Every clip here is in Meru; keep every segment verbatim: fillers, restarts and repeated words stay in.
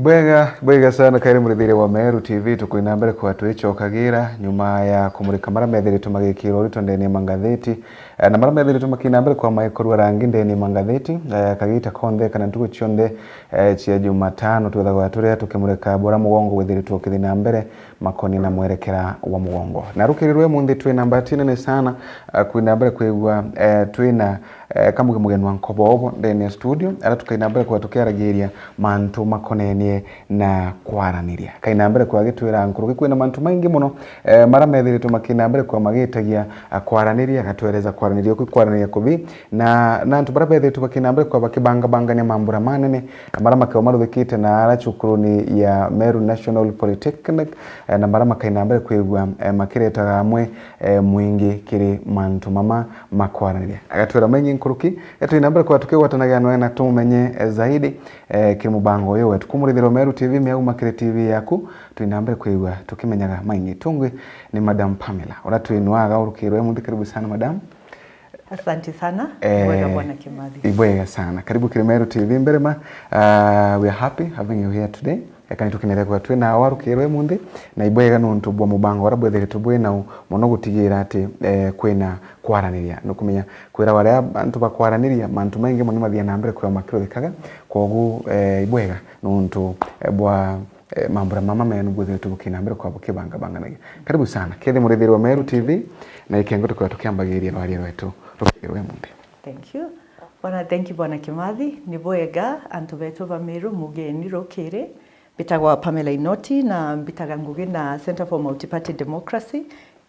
Bwega, bwega sana, kairi murithiria wa Meru T V, tukwina mbere kwa twicokagira nyuma ya kumurika mara methiritwe magikirwa urito ndene ya mangatheti, eh, na mara methiritwe makina mbere kwa maikorwa rangi ndene ya mangatheti, eh, kagita konthe kana ntuku cionthe, eh, cia Jumatano twithagwa turia tukimurika bora mugongo withiritwe ukithina mbere makoni na mwerekera wa mugongo. Na rukiri rwe munthi twina mbati nene sana, eh, kwina mbere kwigua, eh, twina eh, kamuge mugeni wa nkobobo ndene ya studio, ara tukaina mbere kwa tukiaragiria mantu makonenie na kwaraniria. Kaina mbere kwa gitwira nkuruki kwina mantu maingi muno, eh, mara methiritwe makina mbere kwa magitagia, ah, kwaraniria, agatwereza kwaraniria kwi kwaraniria kubi, na, na antu bara bethiritwe bakina mbere kwa bakibangabangania mambura manene, mara makeo maruthikite na ara cukuruni ya Meru National Polytechnic, eh, na mara makaina mbere kwigua, eh, makiretaga amwe, eh, mwingi kiri mantu mama makwaraniria. Agatwira maingi nkuruki, eh, twina mbere kwa tukigwatanagia noe na tumumenye, eh, zaidi, eh, kiri mubango uyu wetu. Kumurithirwa Meru T V, miauma kiri T V yaku, twina mbere kwigua tukimenyaga maingi. Tungwi ni Madam Pamela, ura twinwaga urukirwe munthi. Karibu sana, Madam. Asante sana. Eh, ibwega, Bwana Kimathi. Ibwega sana. Karibu kiri Meru T V mbere ma. Uh, we are happy having you here today. Eka nitukenere kwa twina warukirwe munthi, na ibwega nuntu bwa mubango ura bwethiritwe bwinau muno gutigira ati, eh, kwina kwaraniria. Nukumenya kwira waria antu bakwaraniria, mantu maingi muno mathia na mbere kwira makiruthikaga. Kwogu, eh, ibwega nuntu, eh, bwa, eh, mambura mama menu bwethiritwe bukina mbere kwa bukibangabanganagia. Karibu sana. Kethi murithiria wa Meru T V, na ikengo tukwira tukiambagiria rwaria rwetu rukirwe munthi. Thank you. Bwana, thank you, Bwana Kimathi. Ni bwega, antu betu ba Meru, mugeni rukiri. Mbitagwa Pamela Inoti na mbitaga ngugi na Centre for Multiparty Democracy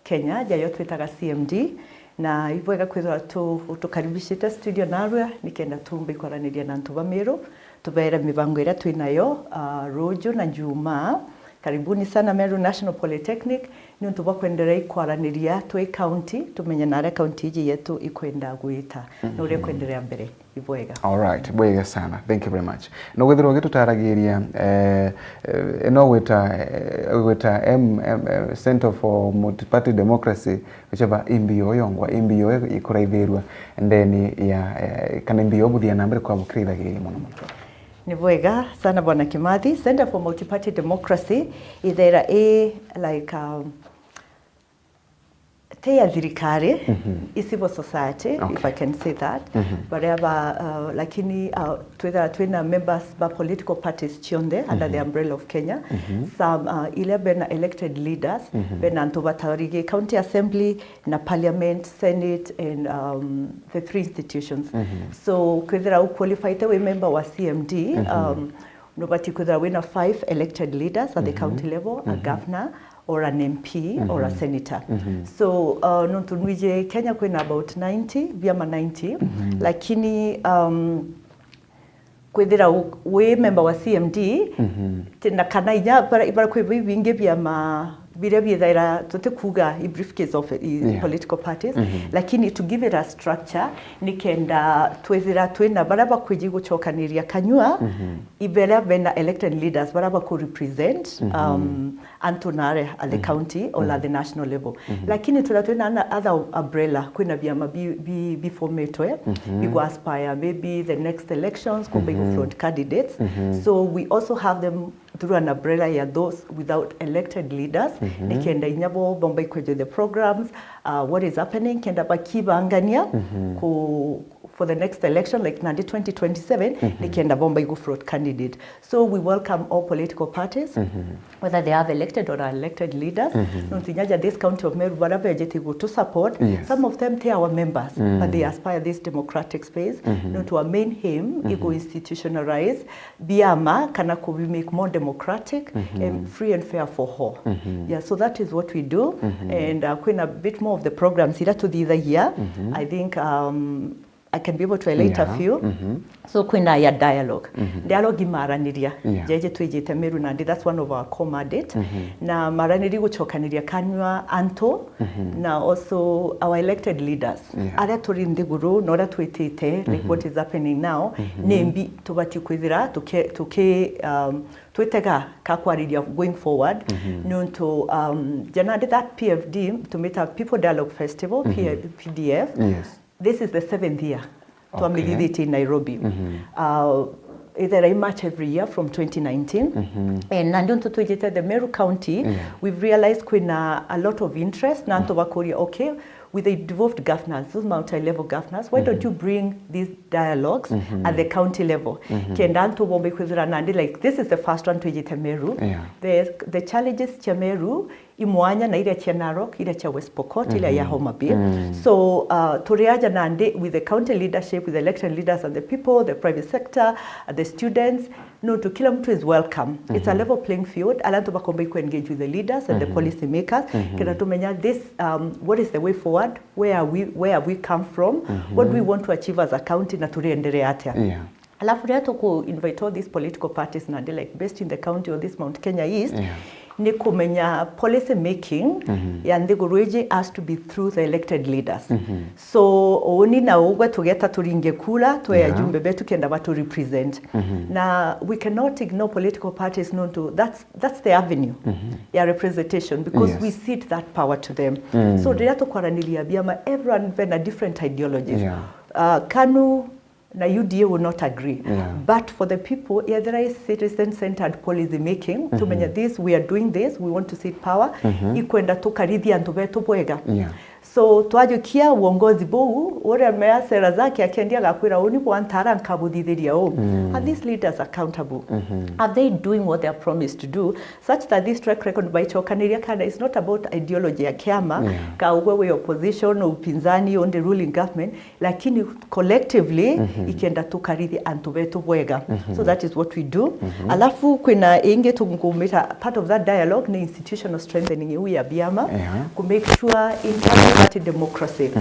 Kenya, jayo twitaga C M D, na ibwega kwithirwa tu-, utukaribishite studio narua nikenda tumbe ikwaraniria na antu ba Meru, tubere mibango iria twinayo, uh, ruju na Jumaa. Karibuni sana Meru National Polytechnic, niuntu bwa kwenderea ikwaraniria twi county, tumenye naria county iji yetu ikwenda gwita, na uria ikwenderea mbere. Ibwega. All right, bwega sana. Thank you very much. No gwithirwa ugitutaragiria, eh, eh, no gwita, eh, gwita M, M, eh, Center for Multiparty Democracy, whichever M B O yongwa, M B O ikuraithirua ndeni ya, eh, kana M B O buthia na mbere kwa bukirithagiria muno muno. Ni bwega sana, Bwana Kimathi. Center for Multiparty Democracy ithaira i like, um, ti ya thirikari, i civil society, if I can say that, baria ba, uh, lakini, uh, twitha-, twina members ba political parties cionthe under the umbrella of Kenya. Some, uh, iria bena elected leaders, bena antu batarigi county assembly na parliament, senate and, um, the three institutions. So kwithira uqualifiete wi member wa C M D, um, nubati kwithira wina five elected leaders at the county level, a governor, or an M P or a senator. So, uh, nontu nwiji Kenya kwina about ninety, biama ninety, lakini, um, kwithira u-, wi member wa C M D, ti-, na kana inya bara, bara kwi bi-, bingi biama biria bithaira, tutikuga i briefcase of i political parties, lakini to give it a structure, nikenda twithira twina bara bakwiji gucokaniria kanyua, iberia bena elected leaders bara baku represent, um, antu nare at the county or at the national level. Lakini twira twina ana-, other umbrella, kwina biama bi-, bi-, biformetwe, bigwa aspire maybe the next elections, kumba igu front candidates. So we also have them through an umbrella ya those without elected leaders, nikenda inya bo bomba ikweja the programs, uh, what is happening, kenda bakibangania ku-, for the next election, like nandi twenty twenty-seven, nikenda bomba igu front candidate. So we welcome all political parties, whether they have elected or unelected leaders. Nontu inya ja this county of Meru, bara bejete igu to support, some of them they are our members, but they aspire this democratic space. Nontu our main aim igu institutionalize biama kana ku be make more democratic and free and fair for all. Yeah, so that is what we do. And, uh, kwina a bit more of the programs ira tuthithagia. I think, um, I can be able to highlight a few. So kwina ya dialogue. Dialogue imaraniria. Jeje twijite Meru nandi, that's one of our core mandate. Na maraniri gucokaniria kanua antu, na also our elected leaders. Aria turi nthiguru, na uria twitite, like what is happening now, nimbi tubati kwithira tuki-, tuki-, um, twitega ka kwariria going forward. Nontu, um, ja nandi that P F D, tumita People Dialogue Festival, P F, P D F. This is the seventh year twamithithitie in Nairobi. Uh, Ithera i March every year from twenty nineteen. And na ndio twijite the Meru County, we've realized kwina a lot of interest na antu bakuria, okay, with the devolved governance, those multi-level governance, why don't you bring these dialogues at the county level? Kenda antu bombe kwithira nandi, like, this is the first one twijite Meru. The, the challenges cia Meru i mwanya na iria cia Narok, iria cia West Pokot, iria ya Homa Bay. So, uh, turi aja nandi with the county leadership, with the elected leaders and the people, the private sector, uh, the students, nontu kila mtu is welcome. It's a level playing field, ala antu bakomba ku engage with the leaders and the policy makers. Kenda tumenya this, um, what is the way forward, where are we, where have we come from, what do we want to achieve as a county, na turienderea atia? Alafu riria tuku invite all these political parties nandi, like, based in the county or this Mount Kenya East, ni kumenya policy making ya nthiguru iji has to be through the elected leaders. So uni na ugwe tugeta turinge kura twe ajumbe betu kenda batu represent. Na we cannot ignore political parties nontu that's, that's the avenue ya representation because we cede that power to them. So riria tukwaraniria biama, everyone bena different ideologies. Uh, KANU na U D A will not agree. But for the people, ethira is citizen-centered policy making, tumenya this, we are doing this, we want to cede power, ikwenda tukarithia antu betu bwega. So twajukia uongozi buu, uria mea sera zake akendia agakwira, uni bwantara nkabuthithiria uu. Are these leaders accountable? Are they doing what they are promised to do? Such that this track record by Chokaniria Kanda is not about ideology ya kiama, ka ugwe wi opposition, upinzani, on the ruling government, lakini collectively ikenda tukarithia antu betu bwega. So that is what we do. Alafu kwina ingi tungumita part of that dialogue ni institutional strengthening iu ya biama, ku make sure internal party democracy.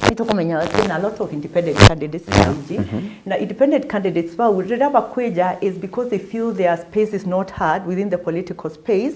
Nitukumenya kwina a lot of independent candidates kaingi, na independent candidates bau riria bakwija is because they feel their space is not heard within the political space.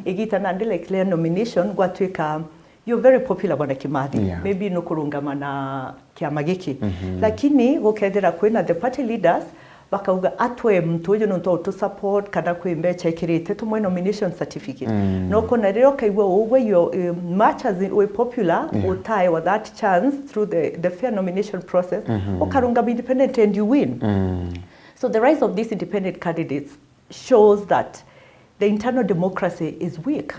Igita nandi like clear nomination gwatwika you're very popular, Bwana Kimathi. Maybe nukurungama na kiama giki. Lakini gukethira kwina the party leaders bakauga, atwe muntu uyu nontu utu support kana kwi mbecha ikirite tumwe nomination certificate. No kona riria ukaigua ugwe you, um, much as we popular, utaewa that chance through the, the fair nomination process, ukarungama independent and you win. So the rise of these independent candidates shows that the internal democracy is weak.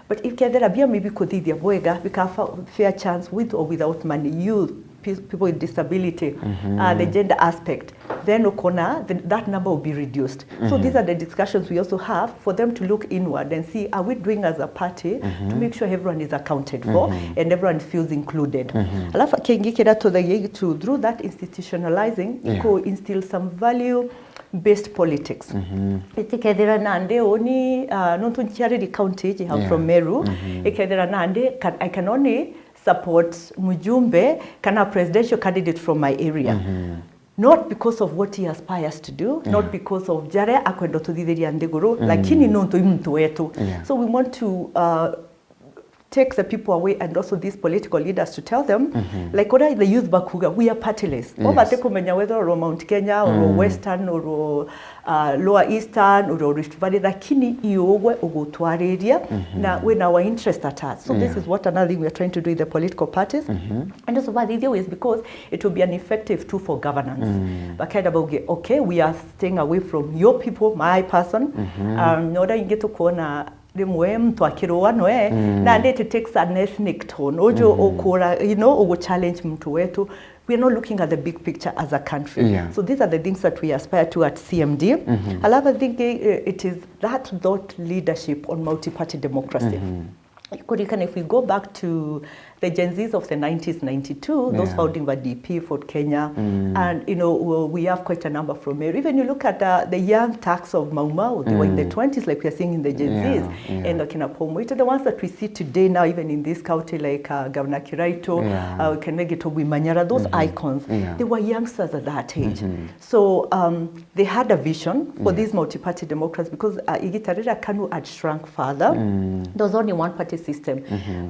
But if kethira biama ibi kuthithia bwega, bika fa-, fair chance with or without money, youth, pe-, people with disability, uh, the gender aspect, then ukona the, that number will be reduced. So these are the discussions we also have for them to look inward and see, are we doing as a party to make sure everyone is accounted for and everyone feels included. Alafu kingi kiria tuthagia itu through that institutionalizing, iko instill some value based politics. Itikethira nandi uni, uh, nontu nchiariri county iji, I'm from Meru, ikethira nandi can, I can only support mujumbe kana presidential candidate from my area. Not because of what he aspires to do, not because of jaria akwenda tuthithiria nthiguru, lakini nontu i muntu wetu. So we want to, uh, take the people away and also these political leaders to tell them, like, what are the youth bakuga, we are partyless. Obate kumenya whether oro Mount Kenya, oro Western, oro, uh, Lower Eastern, oro Rift Valley, lakini iugwe ugutwariria na wina our interest at heart. So this is what another thing we are trying to do with the political parties. And also, but the idea is because it will be an effective tool for governance. Bakenda bauge, okay, we are staying away from your people, my person. Um, na uria ingi tukuona rimwe muntu akirua nwe, na it takes an ethnic tone. Uju ukura, you know, ugu challenge muntu wetu. We are not looking at the big picture as a country. So these are the things that we aspire to at C M D. Alafu I think, eh, it is that thought leadership on multi-party democracy. Kurikana, if we go back to the Gen Zs of the nineties, ninety-two, those founding by D P, Ford Kenya, and, you know, we, we have quite a number from here. Even you look at, uh, the young Turks of Mau Mau, they were in the twenties, like we are seeing in the Gen Zs. And akina Paul Muite, the ones that we see today now, even in this county, like, uh, Governor Kiraitu, uh, Kenneth Gitobu Imanyara, those icons, they were youngsters at that age. So, um, they had a vision for this multi-party democracy because, uh, igita riria KANU had shrunk further. There was only one party system.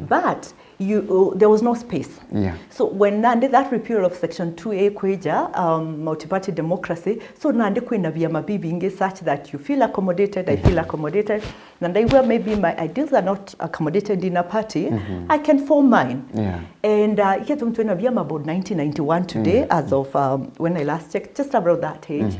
But you, uh, there was no space. Yeah. So when nandi that repeal of section two A kwija, um, multi-party democracy, so nandi kwina biama bibingi such that you feel accommodated, I feel accommodated. Na ndaigua maybe my ideals are not accommodated in a party, I can form mine. Yeah. And uh, iketumi twina biama about nineteen ninety-one today, as of, um, when I last checked, just about that age.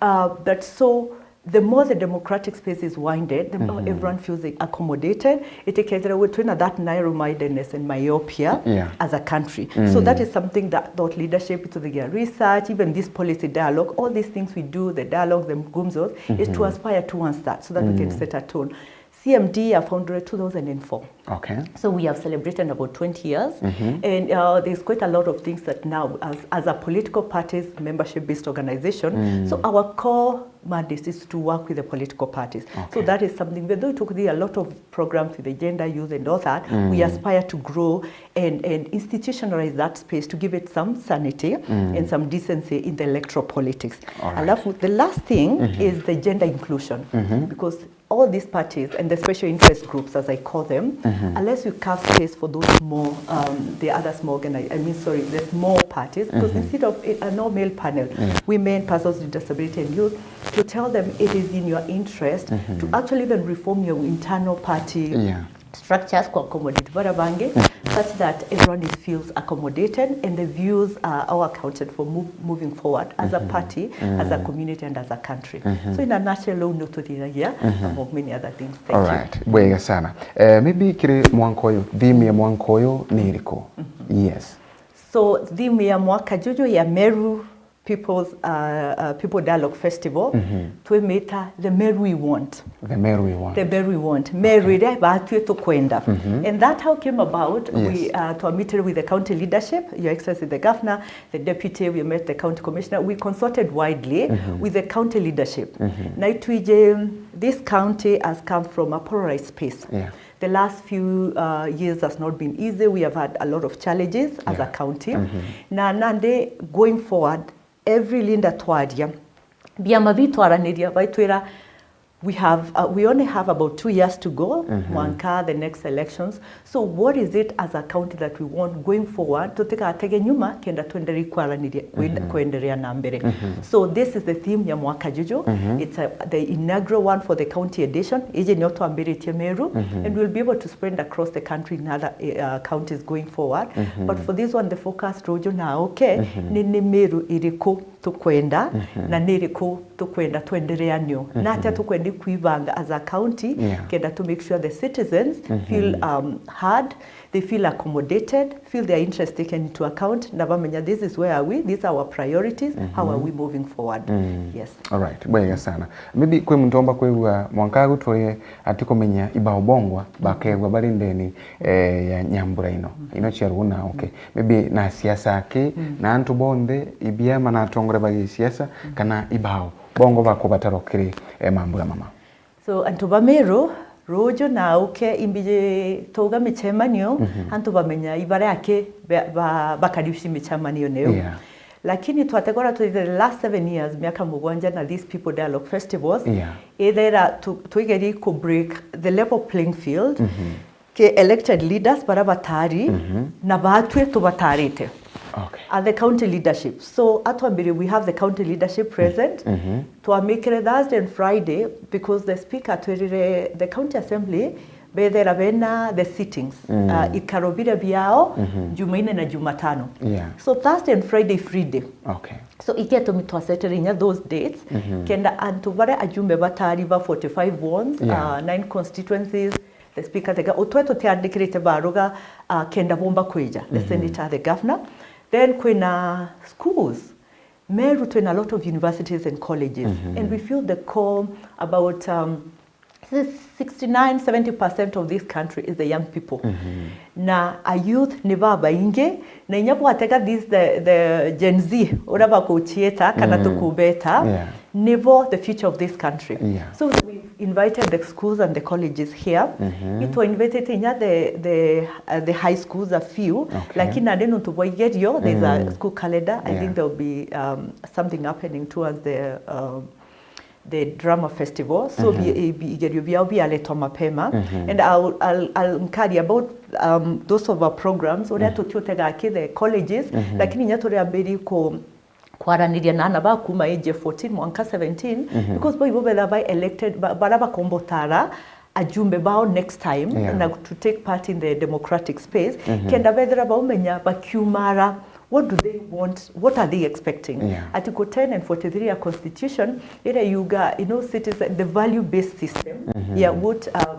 Uh, but so the more the democratic space is winded, the more everyone feels accommodated. Itikethira we twina that narrow-mindedness and myopia Yeah. as a country. So that is something that thought leadership, to the research, even this policy dialogue, all these things we do, the dialogue, the gumzos, is to aspire towards that so that we can set a tone. C M D are founded two thousand and four. Okay. So we have celebrated about twenty years, and uh, there's quite a lot of things that now, as, as a political parties membership-based organization, so our core mandate is to work with the political parties. So Okay. that is something, though we took a lot of programs with the gender, youth, and all that, we aspire to grow and, and institutionalize that space to give it some sanity and some decency in the electoral politics. All right. Alafu, the last thing is the gender inclusion, because all these parties and the special interest groups, as I call them, unless you carve space for those small, um, the other small organi-, I mean, sorry, the small parties, because instead of a, an all-male panel, women, persons with disability, and youth, to tell them it is in your interest to actually even reform your internal party Yeah. structures, ku accommodate bara bangi, such that everyone is, feels accommodated and the views are all accounted for move, moving forward as a party, as a community, and as a country. So in a nutshell, uu ni ututhithagia, among many other things. Thank All you. Right. Bwega sana. Eh, maybe kiri mwanka uyu, theme ya mwanka uyu ni iriku? Yes. So theme ya mwaka juju ya Meru People's, uh, uh, People Dialogue Festival, twimita the Meru we want. The Meru we want. The Meru we want. Meru iria batwi tukwenda. And that how came about, Yes. we, uh, twamitire with the county leadership, Your Excellency the Governor, the Deputy, we met the County Commissioner, we consulted widely with the county leadership. Na itwije, this county has come from a polarized space. Yeah. The last few uh, years has not been easy. We have had a lot of challenges as Yeah. a county. Na nandi going forward, every leader twaria, biama bitwaraniria, baitwira, we have, uh, we only have about two years to go, mwanka the next elections. So what is it as a county that we want going forward? Tutigatege nyuma kenda twendelee kwaraniria, kwenderea na mbere. So this is the theme ya mwaka juju. It's a, the inaugural one for the county edition. Iji nio twambiritie Meru, and we'll be able to spread across the country in other uh, counties going forward. But for this one, the focus ruju na uke ni, ni Meru iriku tukwenda, na ni iriku tukwenda twenderea nio, na atia tukwenda kwibanga as a county, Yeah. kenda to make sure the citizens feel, um, heard, they feel accommodated, feel their interest taken into account, na bamenya, this is where are we, these are our priorities, how are we moving forward? Yes. All right, bwega sana. Maybe kwi muntu omba kwigua mwanka agu twi ati kumenya ibao bongwa bakegwa bari ndeni, eh, ya nyambura ino, ino cia Ruuna, okay. Maybe na siasa aki, na antu bonthe, ibiama na atongore ba gisiasa, kana ibao bongwa bakubatarwa kiri, eh, mambura mama. So, antu ba Meru, ruju na uke imbiji tuga micemanio, antu bamenya ibara aki ba, ba, bakaribici micemanio niu. Yeah. Lakini twategora twi the last seven years, miaka mugwanja na these People Dialogue Festivals, Yeah. ithera tu, twigeri ku break the level playing field, ki elected leaders bara batari, na batwi tubatarite. Okay. At the county leadership. So, atwambire, we have the county leadership present. Twamikire Thursday and Friday because the speaker atwirire the county assembly bethera bena the sittings, uh, ikaro bire biao, Jumaine na Jumatano. Yeah. So, Thursday and Friday free day. Okay. So, iketumi twasetere inya those dates, kenda antu baria ajumbe batari ba forty-five wards, Yeah. uh, nine constituencies, the speaker, the ga-, utwe tutiandikirite baruga, uh, kenda bomba kwija, the senator, the governor. Then kwina schools. Meru twina a lot of universities and colleges, and we feel the call about, um, sixty-nine, seventy percent of this country is the young people. Na a youth ni babaingi, na inya bwatega this the, the Gen Z, uria bakuchieta, kana tukubeta, Yeah. nibo the future of this country. Yeah. So we've invited the schools and the colleges here. Itwa invited inya the, the, uh, the high schools a few, Okay. lakini nandi nuntu bwa igerio, there's a school calendar. I Yeah. think there'll be, um, something happening towards the, um, the drama festival, so bi- bi- igerio biao bialetwa mapema. And I'll, I'll, I'll encourage about um, those of our programs uria tutiutega ki the colleges, lakini inya turiambiri ku kwaraniria na ana ba kuma age fourteen mwanka seventeen, because bo ibo betha ba elected ba- bara bakombotara ajumbe bao next time, Yeah. na to take part in the democratic space, kenda bethira baumenya bakiumara, what do they want, what are they expecting? Yeah. Article ten and forty-three ya constitution iria yuga, you know, citizen, the value based system ya what um,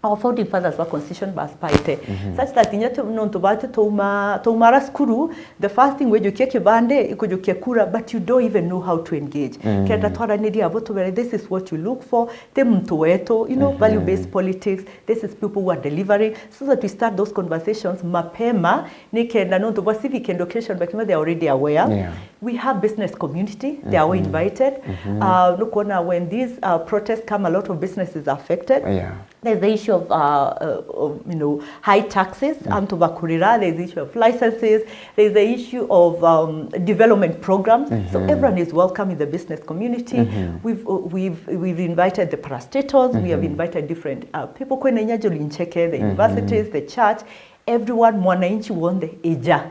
our founding fathers ba constitution baspite, such that inya tu- nontu batu twauma twaumara cukuru, the first thing wejukia kibande ikujukia kura, but you don't even know how to engage. Kenda twaraniria abo tubere, this is what you look for, ti muntu wetu, you know, value based politics, this is people who are delivering, so that we start those conversations mapema, ni kenda nontu bwa civic education, but they are already aware. Yeah. We have business community, they are all invited. Uh, nukwona when these uh, protests come, a lot of businesses are affected. Yeah. There's the issue of, uh, uh, of, you know, high taxes, antu bakurira. There's the issue of licenses. There's the issue of um, development programs. So everyone is welcome in the business community. We've, uh, we've, we've invited the parastatals. We have invited different uh, people. Kwina inya Njuri Ncheke, the universities, the church. Everyone, mwananchi wonthe, ija.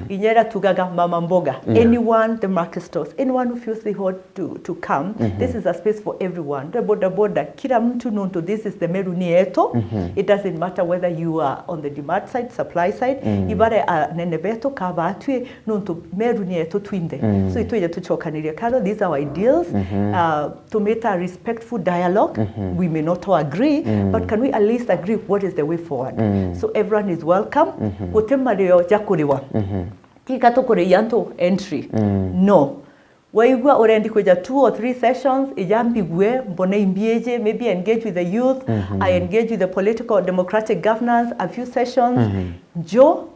Inya ira tugaga mama mboga, anyone, the market stores, anyone who feels they ought to, to come, this is a space for everyone. The boda boda, kila mtu nontu, this is the Meru ni yetu. It doesn't matter whether you are on the demand side, supply side, ibare anene betu kabatwi nontu Meru ni yetu twinthe. So itwije tuchokanirie kando, these are our ideals. Uh, to make a respectful dialogue. We may not all agree, but can we at least agree what is the way forward? So everyone is welcome. Guti mario ja kuriwa. Tika tukuriia antu entry. No. Waigua urendi kwija two or three sessions, ija mbigue, mbone imbiiji, maybe engage with the youth, I engage with the political democratic governance, a few sessions. Njo,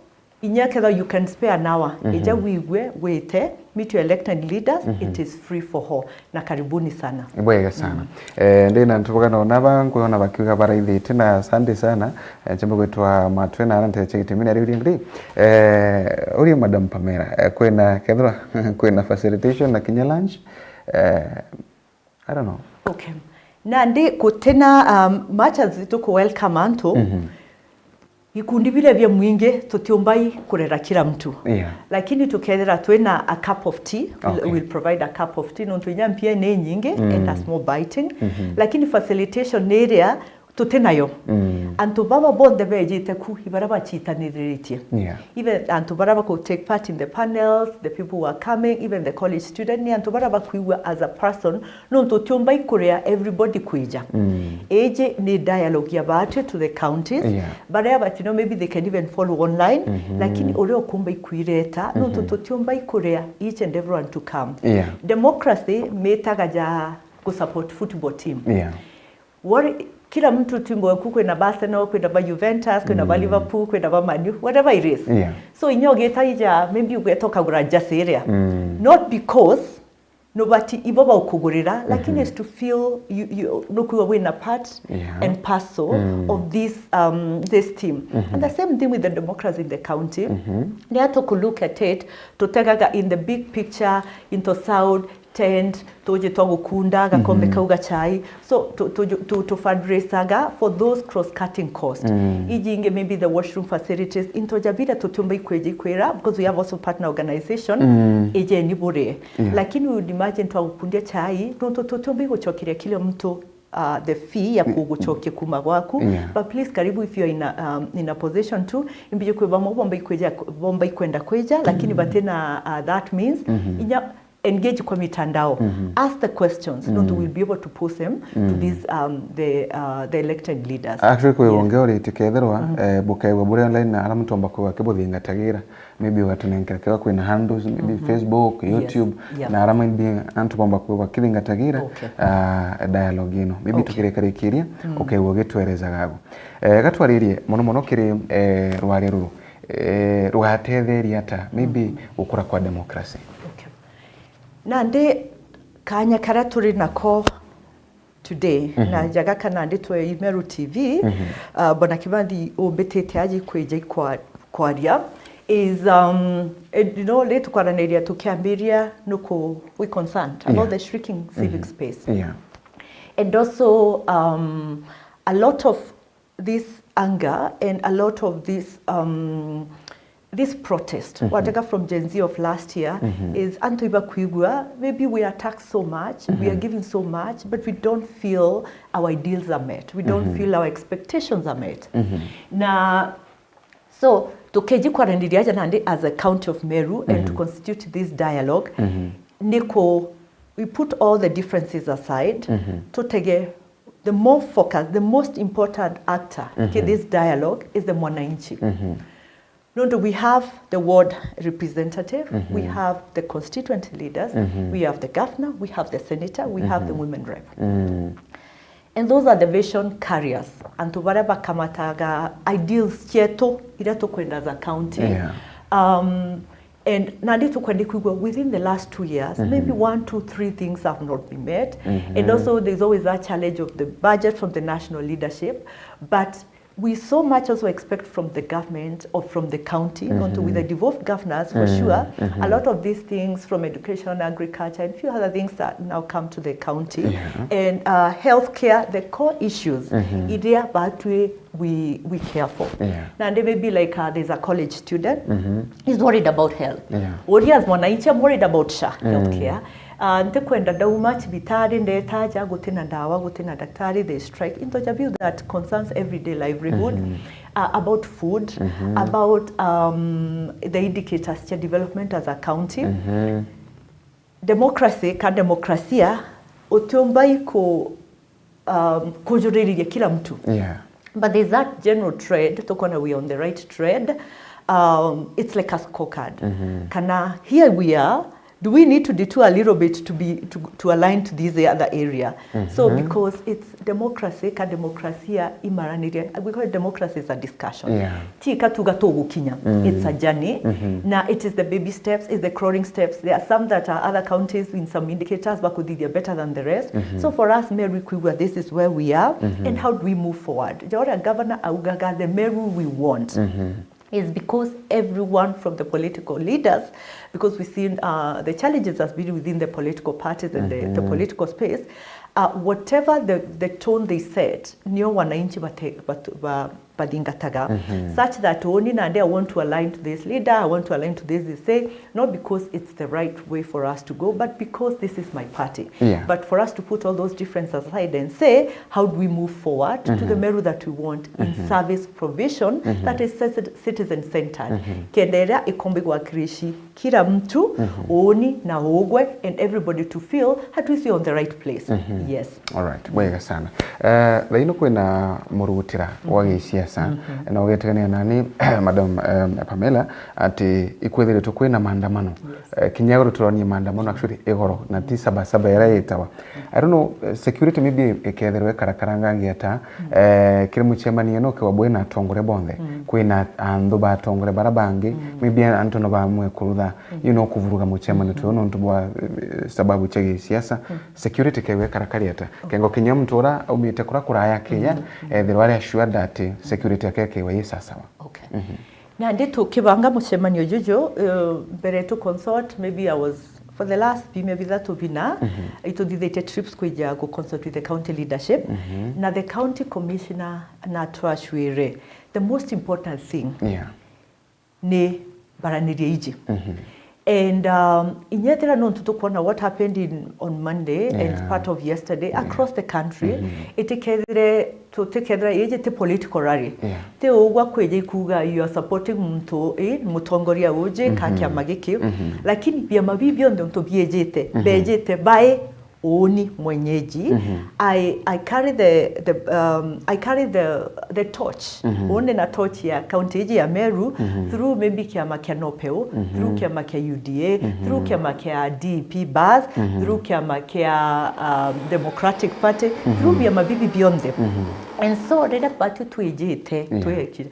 inya kethira you can spare an hour, ija wigue, wite, meet your elected leaders, it is free for all. Na karibuni sana. Ibwega sana. Eh, ndina ntubugana ona ba nkwona bakiuga baraithite na asante sana. Eh, chembe gwitwa Matwe na aranteche gitimi na riu ringi. Eh, uri Madam Pamela, eh, kwina kethira kwina facilitation na kinya lunch. Eh, I don't know. Okay. Nandi kutina um, much as tuku welcome antu, ikundi biria bia mwingi tutiumbai kurera kila mtu. Yeah. Lakini tukethira twina a cup of tea, we'll, Okay. we'll provide a cup of tea, nontu inya mpia ni nyingi, and a small biting. Lakini facilitation ni iria tutinayo. Antu baba bonthe bejite ku, ibara bachitaniriritie. Yeah. Even antu bara baku take part in the panels, the people who are coming, even the college student, ni antu bara bakwigua as a person, nontu tiumbai kuria everybody kwija. Iji ni dialogue ya batwi to the counties. Yeah. Baria bati no, maybe they can even follow online, lakini uria ukumbai kwireta, nontu tutiumbai kuria each and everyone to come. Yeah. Democracy mitaga ja ku support football team. Yeah. What, kila mtu twimbo ku, kwina ba Arsenal, kwina ba Juventus, kwina ba Liverpool, kwina ba Man U, whatever it is. Yeah. So inya ugita ija, maybe ugeta ukagura jersey iria. Not because nobati ibo baukugurira, lakini is to feel you, you, nukuwa wina part Yeah. and parcel of this, um, this team. And the same thing with the democracy in the county. Ni atu ku look at it, tutegaga in the big picture, into south, tent, tuji twa gukunda, gakombe kau ga chai. So, tu, tu, tu, tu fundraisaga for those cross-cutting costs. Iji ingi, maybe the washroom facilities, into ja bira tutiumba ikwija ikwira, because we have also partner organization, ijeni burie. Yeah. Lakini we would imagine twagukundia chai, nontu tutiumba igucokeria kila mtu uh, the fee ya kugucokia kuma gwaku. Yeah. But please, karibu, if you are in a, um, in a position to, imbiji kwi bamwe bomba ikwija, bomba ikwenda kwija, lakini batina, uh, that means, inya engage kwa mitandao, ask the questions, nontu we'll be able to post them to these, um, the, uh, the elected leaders. Actually, kwi Yes. wonge uri tikethirwa, eh, bukaigua buri online na ara muntu omba kwigua akibuthingatagira, maybe ugatunenkera kiwa kwina handles, maybe Facebook, Yes. YouTube, Yeah. na ara maybe antu bomba kwigua bakithingatagira, Okay. ah, dialogue ino. Maybe Okay. tukirikarikiria, ukaigua ugitwerezaga agu. Eh, gatwaririe muno muno kiri, eh, rwari ruru, eh, rugatetheria ata, maybe gukura kwa democracy. Okay. Nandi kanya karia turi nako today, na jaga kana ndi twe Imeru T V, uh, Bwana Kimathi umbitite aji kwija ikwa-, kwaria. is, um, eh, you know, ri tukwaraniria tukiambiria nuku we concerned about Yeah. the shrinking civic Mm-hmm. space. Yeah. And also, um, a lot of this anger and a lot of this, um, this protest, Mm-hmm. whatever from Gen Z of last year, Mm-hmm. is antu ibakwigua, maybe we are taxed so much, we are Mm-hmm. given so much, but we don't feel our ideals are met. We don't Mm-hmm. feel our expectations are met. Mm-hmm. Na so, tukeji kwaraniria aja nandi as a county of Meru and to Mm-hmm. constitute this dialogue, Mm-hmm. niko we put all the differences aside, Mm-hmm. tutege the more focus, the most important actor ki Mm-hmm. this dialogue is the mwananchi. Mm-hmm. Nontu we have the ward representative, we Mm-hmm. have the constituent leaders, Mm-hmm. we have the governor, we have the senator, we have the Mm-hmm. women rep. Mm. And those are the vision carriers, antu baria bakamataga ideals cietu iria tukwenda as a county. Yeah. Um, and nandi tukwenda kwigua within the last two years, Mm-hmm. maybe one, two, three things have not been met. Mm-hmm. And also there's always that challenge of the budget from the national leadership. But we so much also expect from the government or from the county, nontu with the Mm-hmm. devolved governors, for Mm-hmm. sure, a Mm-hmm. lot of these things from education, agriculture, and few other things that now come to the county. Yeah. And, uh, healthcare, the core issues, Mm-hmm. iria batwi we, we care for. Yeah. Nandi maybe like, uh, there's a college student Mm-hmm. is worried about health. Yeah. Urias mwananchi, I'm worried about SHA Mm. healthcare. Uh, ntikwenda ndauma cibitari ndetaja gutina ndawa, gutina daktari, they strike. Into ja view that concerns everyday livelihood, Mm-hmm. uh, about food, Mm-hmm. about, um, the indicators cha development as a county. Mm-hmm. Democracy ka demokrasia utiumba iku, um, kujuririria kila mtu. Yeah. But there's that general trend, tukona we are on the right trend. Um, it's like a scorecard. Mm-hmm. Kana here we are, do we need to detour a little bit to be, to, to align to this other area? So Mm-hmm. because it's democracy, ka demokrasia imaraniria, we call it democracy is a discussion. Yeah. Ti katuga tugukinya. Mm. It's a journey. Mm-hmm. Na it is the baby steps, it's the crawling steps. There are some that are other counties in some indicators bakuthithia better than the rest. Mm-hmm. So for us, Meru kwigua, this is where we are, Mm-hmm. and how do we move forward? Jora governor augaga the Meru we want. Mm-hmm. Is because everyone from the political leaders, because we've seen, uh, the challenges has been within the political parties and the, the Mm-hmm. political space, uh, whatever the, the tone they set, nio wananchi bate-, batu-, ba-, bathingataga, Mm-hmm. such that oni nandi I want to align to this leader, I want to align to this, they say, not because it's the right way for us to go, but because this is my party. Yeah. But for us to put all those differences aside and say, how do we move forward to the Mm-hmm. Meru that we want in Mm-hmm. service provision Mm-hmm. that is citi-, citizen-centered? Mm-hmm. Kenda iria ikomba igwakirishi kila mtu, Mm-hmm. uuni na ugwe, and everybody to feel that we see on the right place. Mm-hmm. Yes. All right, bwega sana. Eh, thaino kwina murugutira wa Mm-hmm. gisiasa, Mm-hmm. na ugetegania nani, Madam, em, Pamela, ati ikwithiritwe kwina maandamano. Yes. Eh, kinya igoro turonie maandamano, actually, igoro, na ti Saba Saba iria yitawa. I don't know, eh, security maybe ikethirwe ikarakara ngangi ata, Mm. eh, kiri mucemanio no kiwa bwina atongoria bonthe. Mm. Kwina anthu ba atongoria bara bangi, Mm. maybe antu no bamwe kurutha, Mm. you know, kuvuruga mucemanio Mm. tu nontu bwa, eh, sababu cia gisiasa. Mm. Security kewe ikarakari ata? Okay. Kengo kinya muntu ura aumite kura kuraya Kenya, Mm. Mm. ethirwa ari assured that security yake kewe i sasawa. Okay. Mhm. Nandi tukibanga mucemanio juju, eh, mbere tu consult, maybe I was, for the last biumia bithatu bina, Mhm. ituthithitie trips kwija gu consult with the county leadership, Mhm. na the county commissioner na twacwire. The most important thing Yeah. ni mbaraniria iji. Mhm. And, um, inyethira nontu tukwona what happened in, on Monday and Yeah. part of yesterday Yeah. across the country, Mhm. itikethire, tutikethira, iji ti political rally. Yeah. Ti ugwa kwija ikuga you are supporting muntu, eh, mutongoria uji, ka Mhm. kiama giki. Mhm. Lakini biama biu bionthe untu biejite, Mhm. bejite by uuni mwenyeji. Mhm. I, I carry the, the, um, I carry the, the torch. Mhm. Uuni na torch ya county iji ya Meru, Mhm. through maybe kiama kia NOPEU, Mhm. through kiama kia U D A, Mhm. through kiama kia D P bus, Mhm. through kiama kia, um, Democratic Party, Mhm. through biama bibi bionthe. Mhm. And so, riria batu twijite, Yeah. twekire,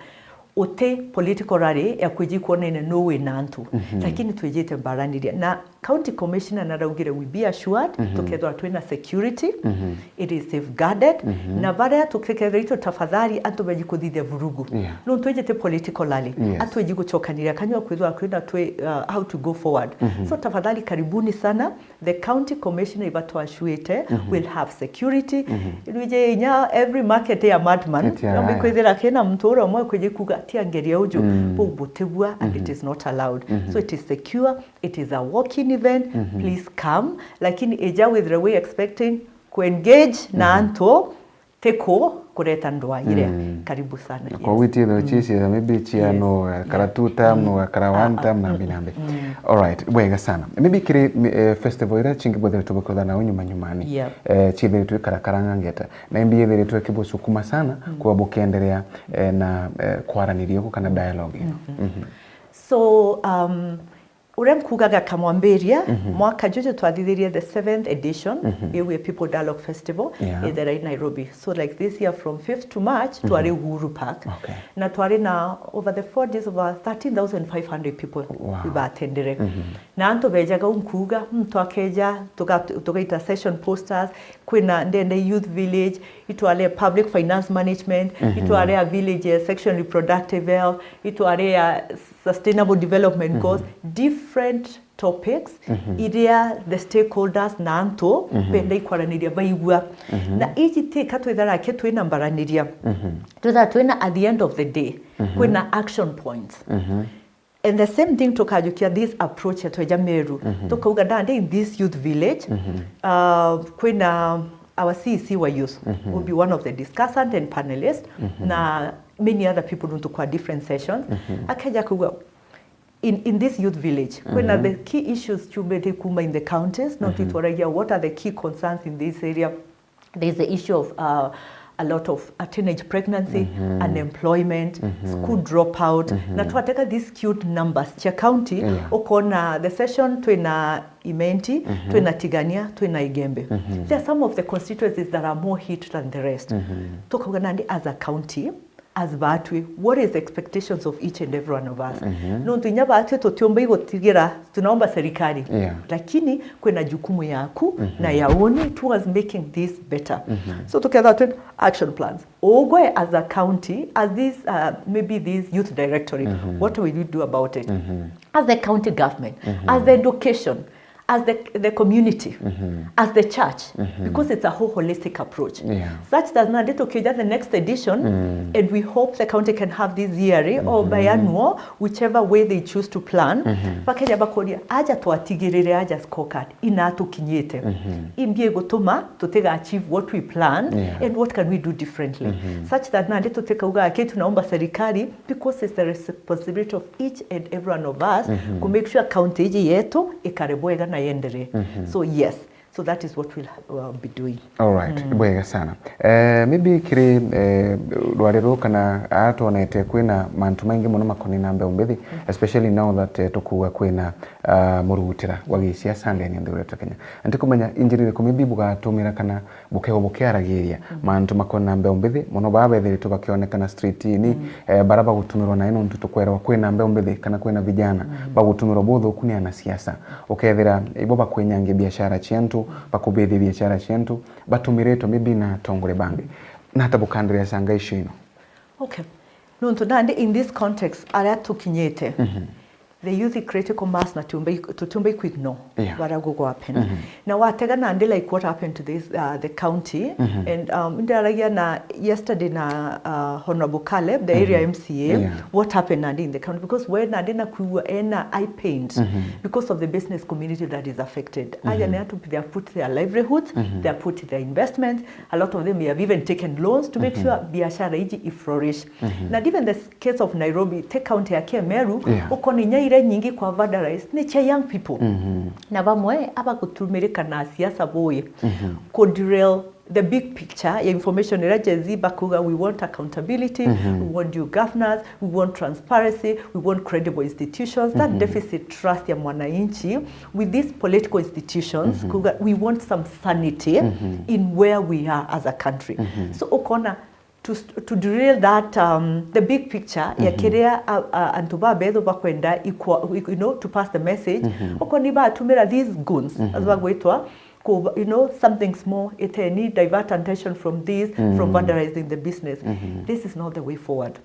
uti political rally ya kwiji kwonene nu wina antu, Mhm. lakini twijite mbaraniria. Na County Commissioner naraugire we be assured, tukethwa twina security, it is safeguarded, na baria tukethwa itu tafadhali antu beji kuthithia vurugu. Yeah. Nuntu iji ti political rally. Yes. Atweji gucokaniria kanyua kwithwa kwina twi, uh, how to go forward. So tafadhali karibuni sana. The county commissioner ibatwashuite will have security. Rwije inya every market ya madman. Ati, no aye. Bikwithira kina muntu uria umwe kwiji kuga ati angeria uju, bu butibua and it is not allowed. So it is secure, it is a walk-in event, please come. Lakini ija with the way expecting ku engage na antu, ti ku kureta ndwa ire. Karibu sana. Kwa witi the chisi ya maybe chia no, eh, kara two term, no, kara one term, na mbi na mbi. All right, bwega sana. Maybe kiri, eh, festival ira chingi bwethiritwe bukotha na nyuma nyumani. Yep. Eh, chithiritwe kara karanga ngeta. Na imbi yethiritwe kibusukuma sana, kwa bukenderea, eh, na, eh, kwaraniria ku kana dialogue ino. So, um, uria nkugaga kamwambiria, mwaka juju twathithirie the seventh edition, iu ya People Dialogue Festival, ithera i Nairobi. So like this year from fifth to March, twari Uhuru Park. Okay. Na twari na over the four days, over thirteen thousand five hundred people ibatendere. Na antu bejaga u nkuga, muntu akeja, tuga-, tugaita session posters, kwina ndende youth village, itware public finance management, itware a village ya sexual reproductive health, itware a sustainable development goals, different topics iria the stakeholders na antu benda ikwaraniria baigua. Na iji ti ka twithara ke twina mbaraniria. Twithara twina at the end of the day, kwina action points. And the same thing tukajukia this approach ya tweja Meru. Tukauga nandi in this youth village, uh, kwina our C E C wa youth will be one of the discussant and panelists, na many other people nuntu kwa different sessions. Akeja kuga in, in this youth village, kwina the key issues chumbite kuma in the counties, no twitwaragia what are the key concerns in this area. There is the issue of, uh, a lot of, uh, teenage pregnancy, unemployment, school dropout. Na twateka these skewed numbers cia county, ukona the session twina Imenti, twina Tigania, twina Igembe. There are some of the constituencies that are more hit than the rest. Tukauga nandi as a county, as batwi, what is the expectations of each and every one of us? Nontu inya batwi tutiumba igutigira, tunaomba serikali. Yeah. Lakini kwina jukumu yaku na ya uni towards making this better. So tukethira twina action plans. Ugwe as a county, as this, uh, maybe this youth directorate, what will you do about it? As the county government, as the education, as the, the community, as the church, because it's a whole holistic approach. Yeah. Such that nandi tukija the next edition, and we hope the county can have this yearly or biannual, whichever way they choose to plan. Bakeja bakoria, aja twatigirire aja scorecard, ina tukinyite. Imbi igutuma tutiga achieve what we plan, and what can we do differently? Such that nandi tutikauga, "Ke tunaomba serikali," because it's the responsibility of each and every one of us to make sure county iji yetu ikare bwega na yenderee. So yes, so that is what we'll, uh, be doing. All right, bwega sana. Eh, maybe kiri, eh, rwari ruu kana aa twonete kwina mantu maingi muno makoni na mbeu mbithi, especially now that, eh, tukuuga kwina, ah, murugutira wa gisiasa ndene nthi yetu Kenya. Ntikumenya injiri iriku maybe bugatumira kana bukeo bukiaragiria mantu makona mbeu mbithi muno, baa bethiritwe bakionekana street-ini, eh, bara bagutumirwa nae nontu tukwerwa kwina mbeu mbithi kana kwina vijana bagutumirwa buthuku ni anasiasa. Ukethira ibo bakwinyangia biashara ciantu, bakubithia biashara ciantu, batumiritwe maybe na atongore bangi. Nata bukandiria canga icio ino? Okay. Nontu nandi in this context, aria tukinyite, the youth critical mass na tutiumba, tutiumba iku-ignore, yeah, baria gugu happen. Na watega nandi like what happened to this, uh, the county, and, um, ndaragia na yesterday na, uh, Honorable Caleb, the area M C A, yeah, what happened nandi in the county, because we nandi na kuigua ena eye pain because of the business community that is affected. Aja ni antu, they have put their livelihoods, they have put their investments, a lot of them have even taken loans to make sure biashara iji i flourish. Na even the case of Nairobi, take county ya Meru, yeah, ukona inya iria nyingi kwa vandalize ni cia young people. Na bamwe abagutumirika na siasa bui ku derail the big picture ya information iria Gen Z bakuga, "We want accountability, we want due governance, we want transparency, we want credible institutions." That deficit trust ya mwananchi with these political institutions, kuga, "We want some sanity in where we are as a country." So ukona to, to derail that, um, the big picture ya kiria a, a, antu babethu bakwenda ikwa, you know, to pass the message. Oko ni batumira these goons, as bagwitwa, ku, you know, something small, iteni divert attention from this, from vandalizing the business. This is not the way forward.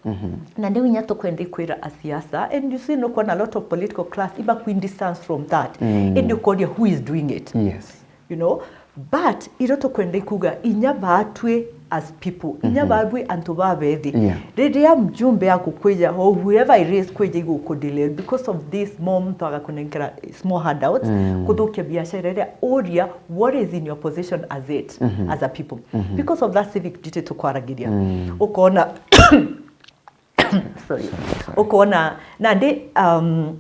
Na ndiu inya tukwenda ikwira a siasa, and you see, no, kwona a lot of political class iba kuin distance from that. Indi ukoria who is doing it. Yes. You know, but irio tukwenda ikuga inya batwi as people, inya batwi antu babethi. Yeah. Riria mjumbe akukwija, or whoever it is, kwija igukudelay because of this, mo muntu agakunenkera small handouts, kuthukia biashara iria, uria, what is in your position as it, as a people? Because of that civic duty tukwaragiria. Ukona, sorry. Ukona, nandi, um,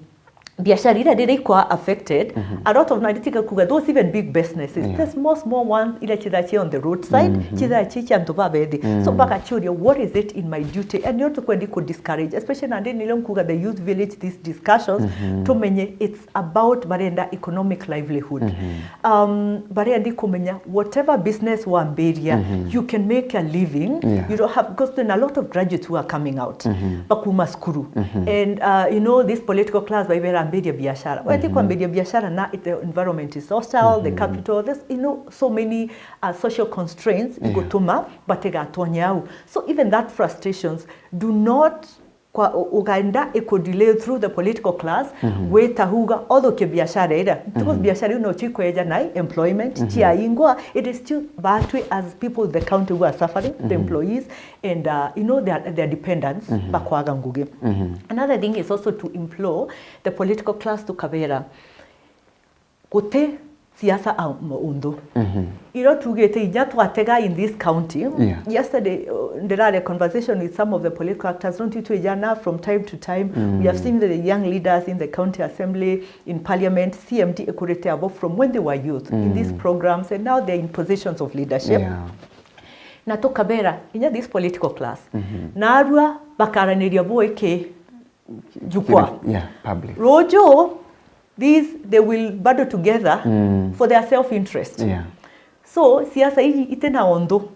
biashara iria riria ikwa affected, a lot of, na nditiga kuga, those even big businesses, the small, small ones, iria chithaa chi on the roadside, chithaa chi cia antu babethi. So, bagachuria, what is it in my duty? And nio tukwendi ku discourage, especially nandi nilio nkuga the youth village, these discussions, tumenye it's about barenda economic livelihood. Um, barendi kumenya whatever business wambiria, you can make a living. Yeah. You don't have, because then a lot of graduates who are coming out, bakuma cukuru. And, uh, you know, this political class, baiberambiria biashara. Weti kwambiria biashara na it, the environment is hostile, the capital, there's, you know, so many, uh, social constraints igutuma batigatonye au. So even that frustrations do not kwa u-, ugaenda ikudelay through the political class, wita huga othukie biashara iria. Because biashara iu nocio ikweja nai employment, ciaingwa, it is still batwi as people, the county who are suffering, the employees, and, uh, you know, their, their dependents, bakwaga ngugi. Another thing is also to implore the political class to kabera, guti siasa a maundu. Irio tugite inya twatega in this county. Yeah. Yesterday, uh, ndirari conversation with some of the political actors, don't you, twijana from time to time. We have seen the young leaders in the county assembly, in parliament, C M D ikurite abo from when they were youth in these programs, and now they're in positions of leadership. Yeah. Na tukabera, inya this political class. Narua bakaraniria bo iki jukwaa. Yeah, public. Ruju, these, they will battle together for their self interest. Yeah. So siasa iji itina onthu.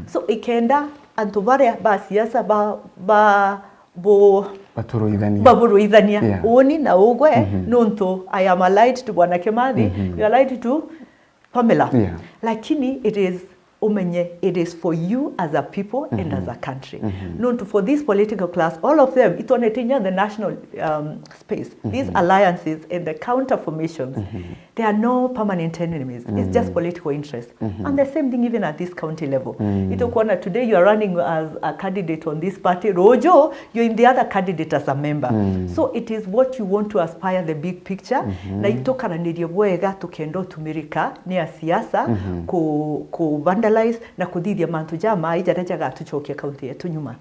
So ikenda antu baria ba siasa ba, ba bo Baturuithania. Baburuithania. Yeah. Uni na ugwe, nontu I am allied to Bwana Kimathi, you are allied to Pamela. Yeah. Lakini it is umenye it is for you as a people and as a country. Nontu for this political class, all of them, itwonete inya the national, um, space, these alliances and the counter formations, they are no permanent enemies. It's just political interest. And the same thing even at this county level. Itukwona today you are running as a candidate on this party, ruju you're in the other candidate as a member. So it is what you want to aspire the big picture, na itukaranirie bwega tukenda utumirika ni a siasa ku, ku vandalize na kuthithia mantu ja mai jaria jagatucokia kaunti yetu nyuma.